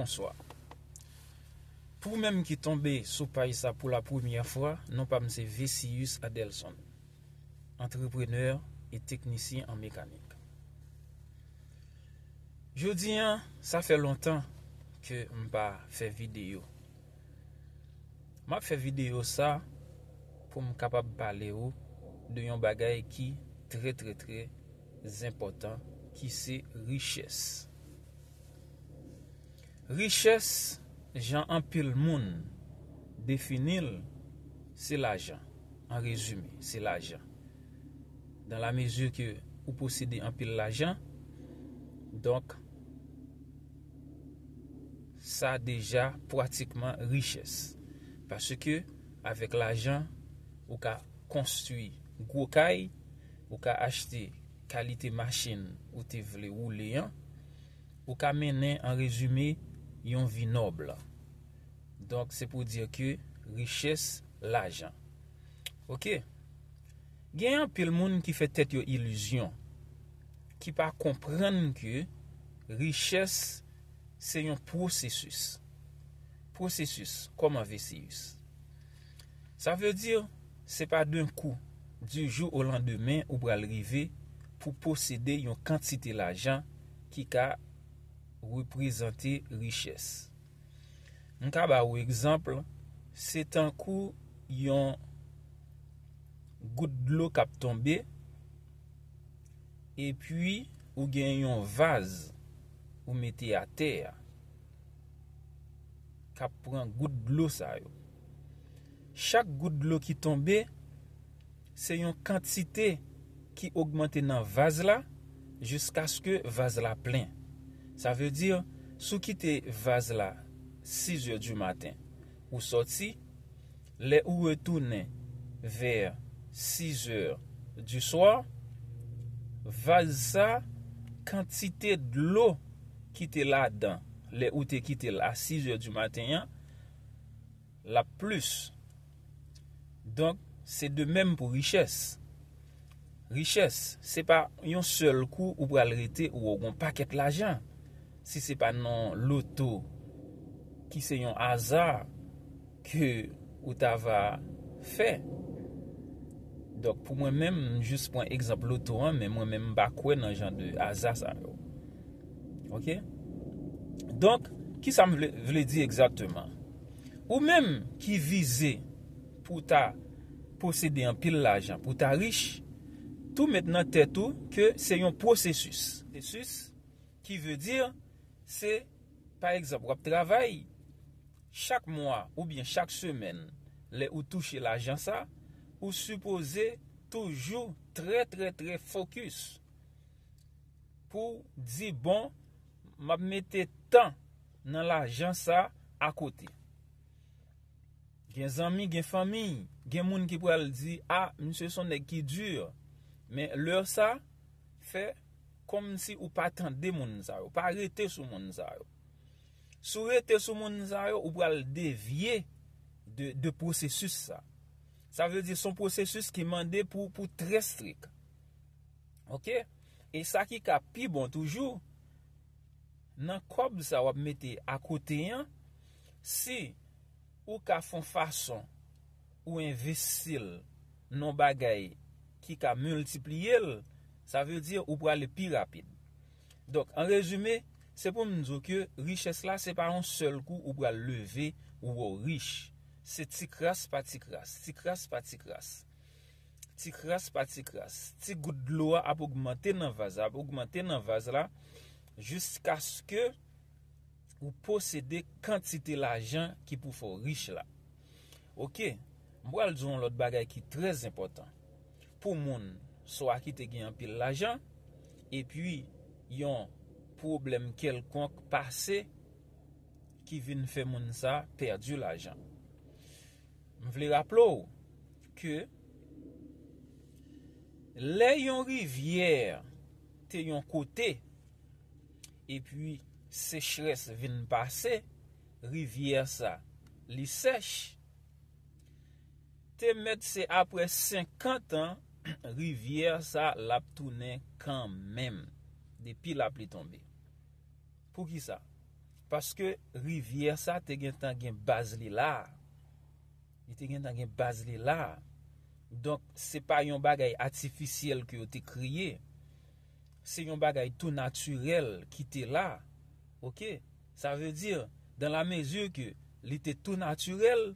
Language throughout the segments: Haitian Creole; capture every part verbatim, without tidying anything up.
Bonswa. Pou ou menm ki tonbe sou paj sa pou la premyè fwa, non pa m se Vesius Adelson, antreprenè e teknisyen an mekanik. Jodi a, sa fè lontan ke m pa fè videyo. M ap fè videyo sa pou m kapab pale ou de yon bagay ki trè, trè, trè enpòtan, ki se richès. Richès, jan anpil moun defini l, se lajan. An rezime, se lajan. Dans la mesure ke ou posede anpil lajan, donk, sa deja pratikman richès. Paske avèk lajan, ou ka konstwi gwo kay, ou ka achte kalite machin ou te vle woule an, ou ka mennen, an rezime, yon vi nòb. Donk, se pou di ke richès, lajan. Oke? Gen anpil moun ki fè tèt yo ilizyon, ki pa konprann ke richès se yon pwosesis. Pwosesis, kòman, Vesius? Sa vle di, se pa d'un coup, du jour au lendemain, ou pral rive pou posede yon kantite lajan ki ka reprezante richès. M ka ba ou egzanp, se tankou yon gout dlo k ap tonbe, epi ou gen yon vaz ou mete atè a, k ap pran gout dlo sa yo. Chak gout dlo ki tonbe, se yon kantite ki ogmante nan vaz la jiskaske vaz la plen. Sa vle di, si w kite vaz la sizè di maten, ou sòti, lè ou retounen vè sizè di swa, vaz sa, kantite dlo ki te ladan lè ou te kite l a sizè di maten an, l ap plis. Donk, se de menm pou richès. Richès, se pa yon sèl kou ou pral rete ou wè w gen yon pakèt lajan. Si se pa nan loto ki se yon aza ke ou ta va fè. Donk, pou mwen menm, m jis pran egzanp loto an, men mwen menm, m pa kwè nan jan de aza sa yo. Oke? Donk, kisa m vle, vle di egzakteman? Ou menm ki vize pou w ta posede anpil lajan, pou w ta rich, tou met nan tèt ou ke se yon pwosesis. Pwosesis ki vle di, se, pa egzanp, w ap travay, chak mwa oubyen chak semèn, lè ou touche lajan sa, ou sipoze toujou trè, trè, trè fokis pou w di, "Bon, m ap mete tan nan lajan sa akote." Gen zanmi, gen fanmi, gen moun ki pral di, "A, misye se yon nèg ki di." Men lè sa, fè kòmsi ou pa tande moun sa yo, pa rete sou moun sa yo. Si w rete sou moun sa yo, ou pral devye de, de pwosesis sa. Sa vle di se yon pwosesis ki mande pou, pou trè strik. Oke? E sa ki ka pi bon toujou, nan kòb sa w ap mete akote an, si ou ka fè yon fason ou envesti l nan yon bagay ki ka miltipliye l, sa vle di ou prale pi rapid. Donk, an rezime, se pou m di w ke richès la, se pa yon sèl kou ou pral leve, ou wè w rich. Se ti kras pa ti kras, ti kras pa ti kras. Ti kras pa ti kras. Ti gout dlo a ap ogmante nan vaz la, ap ogmante nan vaz la, jiskaske ou posede kantite lajan ki pou fè w rich la. Oke, m pral di w yon lòt bagay ki trè enpòtan. Pou moun, swa ki te gen anpil lajan, epi yon pwoblèm kèlkonk pase ki vin fè moun sa pèdi lajan. M vle raple w ke lè yon rivyè te yon kote, epi sechrès vin pase, rivyè sa, li sèch, te mèt se apre senkant an, rivyè sa, l ap tounen kanmenm, depi lapli tonbe. Poukisa? Paske rivyè sa te gentan gen baz li la. Li te gentan gen baz li la. Donk, se pa yon bagay atifisyèl ke yo te kreye. Se yon bagay tou natirèl ki te la. Oke? Sa vle di, dans la mesure ke li te tou natirèl,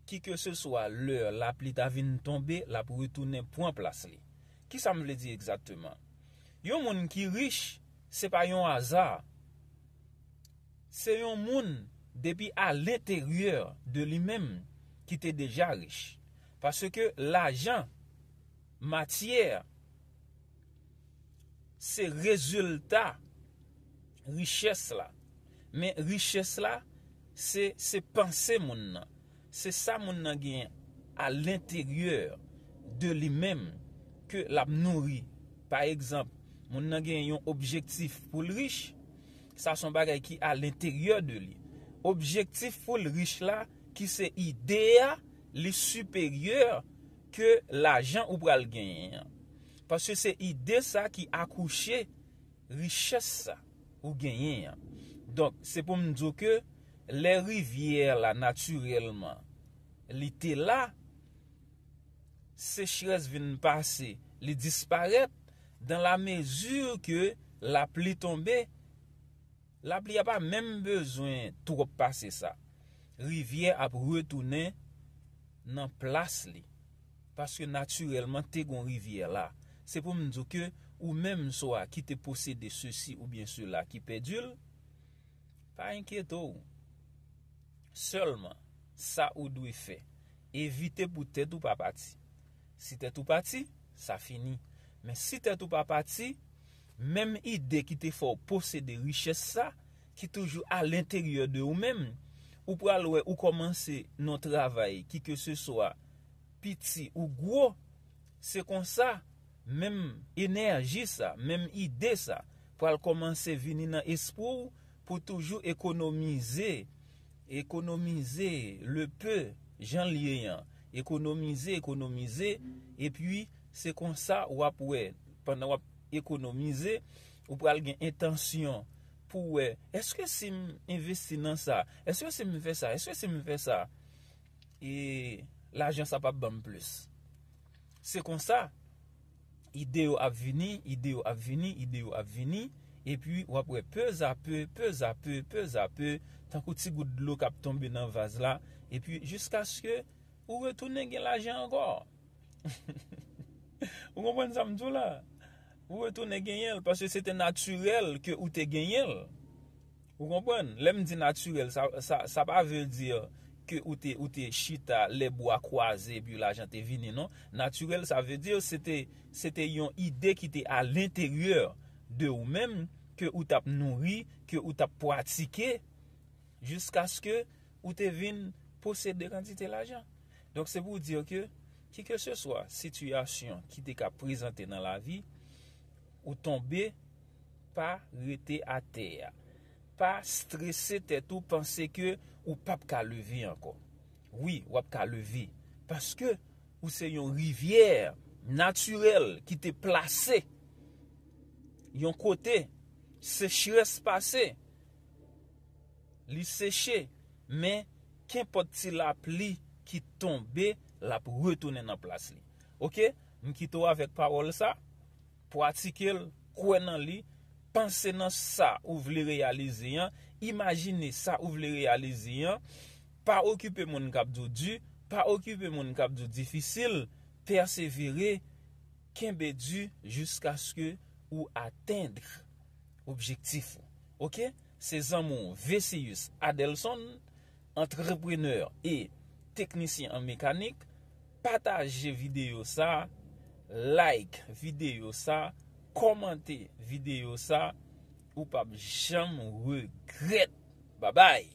ki ke se swa lè lapli ta vin tonbe, l ap retounen pran plas li. Ki sa m vle di egzakteman? Yon moun ki rich, se pa yon aza. Se yon moun depi a lenteryè de li menm ki te deja rich. Paske lajan, matyè, se rezilta richès la. Men richès la, se, se panse moun nan. Se sa moun nan gen a lenteryè de li menm ke l ap nouri. Pa egzanp, moun nan gen yon objektif pou l rich, sa se yon bagay ki a lenteryè de li. Objektif pou l rich la, ki se ide a, li siperyè ke lajan ou pral genyen an. Paske se ide sa ki akouche richès sa ou genyen an. Donk, se pou m di w ke lè rivyè la natirèlman li te la, sechrès vin pase, li disparèt, dans la mesure ke lapli tonbe, lapli a pa menm bezwen twòp pase sa. Rivyè ap retounen nan plas li. Paske natirèlman te gon rivyè la. Se pou m di w ke ou menm swa ki te posede sesi oubyen sela ki pèdi l, pa enkyete w. Sèlman, sa ou dwe fè, evite pou tèt ou pa pati. Si tèt ou pati, sa fini. Men si tèt ou pa pati, menm ide ki te fè w posede richès sa, ki toujou a lenteryè de ou menm, ou pral wè ou kòmanse nan travay, ki ke se swa piti ou gwo, se konsa, menm enèji sa, menm ide sa, pral kòmanse vini nan espri w pou toujou ekonomize, ekonomize le peu, jan l ye an, ekonomize, ekonomize, epi se konsa w ap wè, pandan w ap ekonomize, ou pral gen entansyon pou wè, èske si m envesti nan sa, èske si m fè sa, èske si m fè sa, e lajan sa p ap ban m plis? Se konsa, ide yo ap vini, ide yo ap vini, ide yo ap vini, epi w ap wè pezape, pezape, pezape, tankou ti gout dlo k ap tonbe nan vaz la, epi jiskaske ou retounen gen lajan ankò. Ou konprann sa m di w la? Ou retounen genyen l, paske se te natirèl ke ou te genyen l. Ou konprann? Lè m di natirèl, sa, sa, sa pa vle di ke ou te, ou te chita lè bwa kwaze epi lajan te vini, non. Natirèl, sa vle di se te, se te yon ide ki te a lenteryè de ou menm, ke ou t ap nouri, ke ou t ap pratike, jiskaske ou te vin posede kantite lajan. Donk, se pou w di ke, ki ke se swa sitiyasyon ki te ka prezante nan lavi, ou tonbe, pa rete atè a. Pa strese tèt ou, panse ke ou p ap ka leve ankò. Wi, w ap ka leve. Paske ou se yon rivyè natirèl ki te plase yon kote, sechrès pase, li seche, men kenpòt ti lapli ki tonbe, l ap retounen nan plas li. Oke? M kite w avèk pawòl sa, pratike l, kwè nan li, panse nan sa ou vle reyalize an, imajine sa ou vle reyalize an, pa okipe moun k ap di w di, pa okipe moun k ap di w difisil, pèsevere, kenbe di jiskaske ou atenn objektif ou. Oke? Se zanmi w Vesius Adelson, antreprenè e teknisyen an mekanik. Pataje videyo sa, like videyo sa, kòmante videyo sa, ou p ap janm regrèt. Babay!